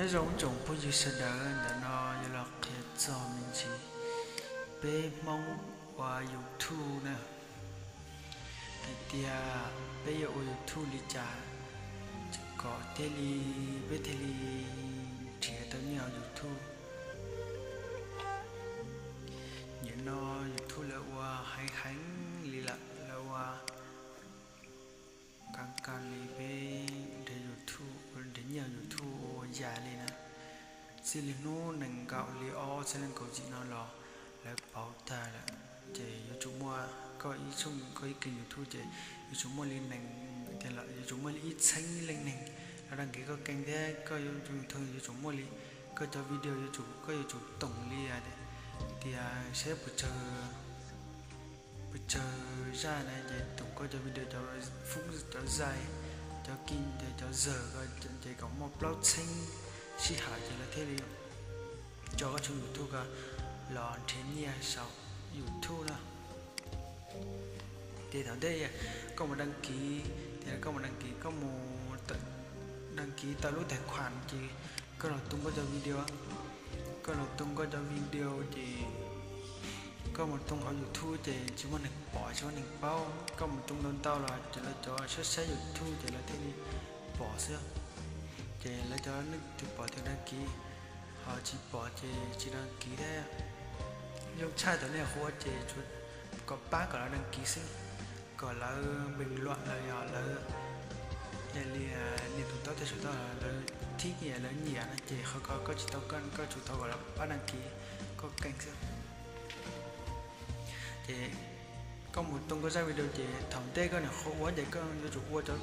Nyob zoo tsoom phooj ywg sawv daws, ntawm no yuav los qhia txog me ntsis peb Hmoob ua YouTube na, hais tias peb yuav ua YouTube li cas kom thiaj li, peb thiaj li nrhiav tau nyiaj YouTube. Nim no YouTube lawv ua heev heev li lawm, lawv ua kab kab li peb nrhiav YouTube, nrhiav nyiaj YouTube ua yam li na. Txij li hnub nees nkaum li ob txhiab leej kaum yim no los lawv pauv tag lawm, ces yuav tsum muaj, koj ib tshooj, koj ib kênh YouTube ces yuav tsum muaj li nees, yuav tsum muaj li ib txheeb leej neeg los đăng ký koj kênh thiab koj YouTube yuav tsum muaj li, koj cov video yuav tsum, koj yuav tsum toom li tias saib puas tsawg, puas tsawg zaj na, ces toom koj cov video, cov foob, cov zais, cov kij, cov zawg ko, ces kom muaj plaub txheeb sij hawm ces lawv thiaj li tso koj tshooj YouTube ko los nrhiav nyiaj saum YouTube na. Ces thaum ntej koj mus đăng ký, ces koj mus đăng ký, koj mus đăng ký tau lub tài khoản ces koj los tung koj cov video, koj los tung koj cov video ces koj mus tung hauv YouTube ces tsis muaj neeg pom, tsis muaj neeg paub. Koj mus tung ntau ntau los ces lawv cov saib saib YouTube ces lawv thiaj li pom xwb. Ces lawv cov neeg twg pom ces đăng ký, ho tsis pom ces tsis đăng ký thiab. Zoo tshaj cov nej hu ua ces tsuas kom pab kom lawv đăng ký xwb, kom lawv bình luận los yog lawv, yog li niam tus tau tej saum tau lawv thib nyiam, lawv nyiam no ces qhov ko koj tsis tau, koj tsuas tau kom lawv pab đăng ký koj kênh xwb. Ces koj mus tung koj zaj video ces thaum ntej koj niam qhuav ua ces koj yuav tsum ua cov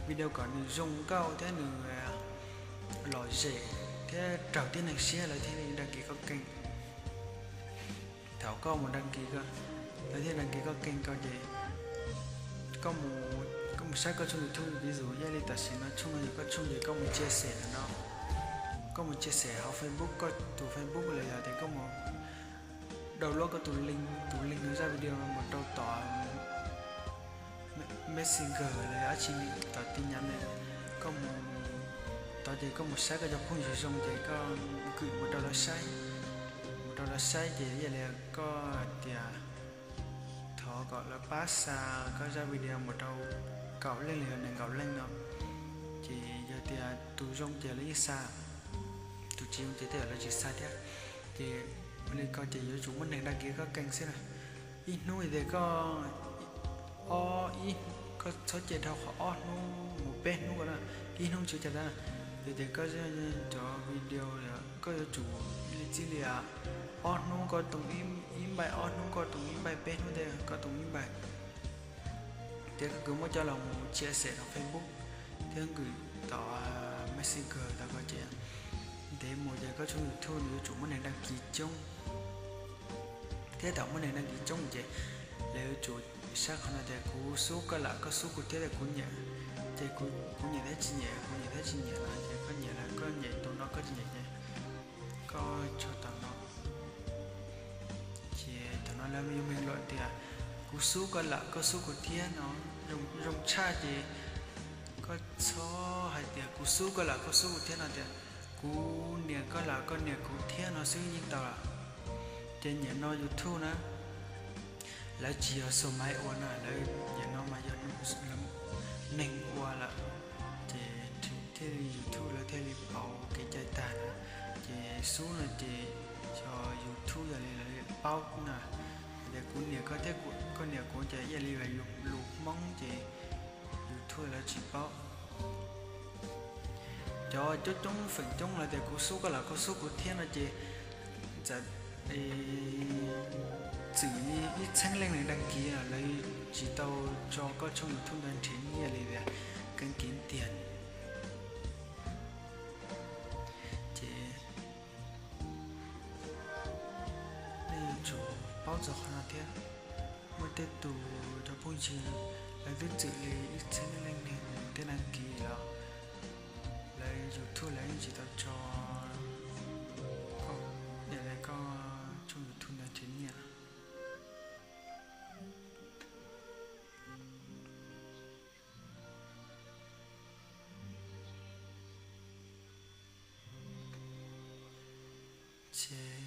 video kom nws zoo nkauj thiab nws lom zem thiab raug tib neeg siab lawv thiaj li đăng ký koj kênh. Thaum koj mus đăng ký, lawv thiaj đăng ký koj kênh ko ces koj mus saib koj tshooj YouTube, ví dụ yog li tam sim no tshooj no yog koj tshooj ces koj mus chia sẻ ntawm no, koj mus chia sẻ hauv Facebook, koj tus Facebook los yog tias koj mus download koj tus link, tus link no zaj video no mus rau tom Messenger los yog dab tsi, tom tin nhắn no, koj mus tod ces koj mus saib koj cov phooj ywg zoo ces koj kwm mus rau lawv saib, mus rau lawv saib ces yog li koj tias thov kom lawv pab xa koj zaj video mus rau kaum leej los yog nees nkaum leej no, ces yog tias tus zoo ces lawv yeej xa, tus tsis zoo ces tej zaum lawv tsis xa thiab. Ces ua li ko ces yuav tsum muaj neeg đăng ký koj kênh xwb na. Ib hnub tias koj, ob, ib, koj txhob cia dhau qhov ob hnub mus peb hnub ko na, ib hnub tsis ua cas na. Yog tias koj cov video koj yuav tsum li txij li ob hnub koj tung ib npaij, ob hnub koj tung ib npaij, peb hnub tej koj tung ib npaij. Ces koj kwv muab coj los mus chia sẻ rau Facebook thiab kwv tom Messenger tau ko ces ntev mus ces koj tshooj YouTube nws yuav tsum muaj neeg đăng ký coob. Thiab thaum muaj neeg đăng ký coob ces lawv yuav tsum saib qhov no tias kuv xub koj lawm, koj xub kuv thiab, kuv nyiam, ces kuv nyiam thiab tsis nyiam, kuv nyiam thiab tsis nyiam no ces koj nyiam los koj nyiam tus no, koj tsis nyiam ces koj tso tau no. Ces thaum no lawv yuav bình luận tias kuv xub koj lawm, koj xub kuv thiab no, zoo tshaj ces koj txhob hais tias kuv xub koj lawm, koj xub kuv thiab no, tias kuv niam koj lawm, koj niam kuv thiab no xwb yeej tau lawm. Ces nim no YouTube na, lawv tsis yog xus maiv ua na, lawv nim no mas yog neeg ua lawm, ces thiaj li YouTube lawv thiaj li pauv kev cai tag na. Ces xub no ces yog YouTube yog li lawv paub na, tias kuv niam koj thiab koj niam kuv ces ib yam li lus Hmoob ces YouTube lawv tsis paub. Cov coob coob feem coob lawv tias kuv xub koj lawm, koj xub kuv thiab no ces txawm txwm li ib txheeb leej neeg đăng ký lawv tsis tau tso koj tshooj YouTube ntawd nrhiav nyiaj li tias keeb kiv tiag. Ces nej yuav tsum paub txog qhov no thiab. Muaj tej tus cov phooj ywg lawv twb txwm li ib txheeb leej neeg tej đăng ký los lawv YouTube lawv yeej tsis tau tso koj, yam li koj tshooj YouTube ntawd nrhiav nyiaj. ces